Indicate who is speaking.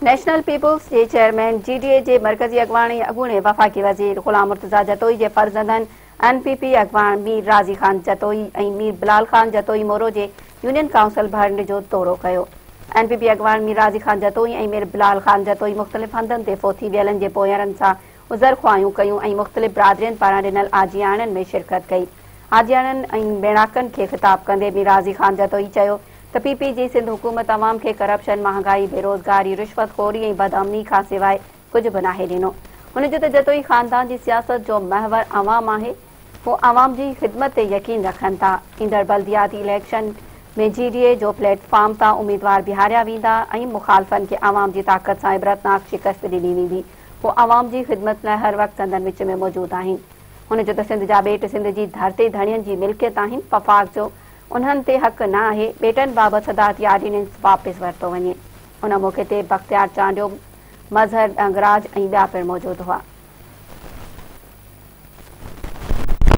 Speaker 1: National peoples جي chairman, جي D اي جي مرڪزي اڳواڻ ۽ اڳوڻي وفاقي وزير غلام مرتضيٰ جتوئي جي فرزندن اين پي پي اڳواڻ مير راضي خان جتوئي ۽ مير بلال خان جتوئي مورو جي يونين ڪائونسل ڀرڻ جو دورو ڪيو. اين پي پي اڳواڻ مير راضي خان جتوئي ۽ مير بلال خان جتوئي مختلف هنڌن تي فوت ٿي ويلن جي پوئيرن سان عذرخواهيون ڪيون ۽ مختلف برادرين پاران ڏنل آجياڻن ۾ شرڪت ڪئي. آجياڻن ۽ ميڙاڪن کي خطاب ڪندي مير راضي خان جتوئي چيو ته پي پي جي سنڌ حڪومت عوام کي ڪرپشن، مهانگائي، بيروزگاري، رشوت خوري ۽ بدامني کان سواء ڪجهه به ناهي ڏنو. هن چيو ته جتوئي خاندان جي سياست جو محور عوام آهي، هو عوام جي خدمت تي يقين رکن ٿا، ايندڙ بلدياتي اليڪشن ۾ جي ڊي اي جو پليٽ فارم تان اميدوار بيهاريا ويندا ۽ مخالفن کي عوام جي طاقت سان عبرتناڪ شڪست ڏني ويندي، هو عوام جي خدمت لاء هر وقت سندن وچ ۾ موجود آهن. هن چيو ته سنڌ جا ٻيٽ سنڌ جي ڌرتي ڌڻين جي ملڪيت آهن، وفاق جو انهن تي حق نه آهي، ٻيٽن بابت صدارتي آرڊيننس واپس ورتو وڃي. ان موقعي تي بختيار چانڊيو، مظهر ڏنگراج ۽ ٻيا پڻ موجود هئا.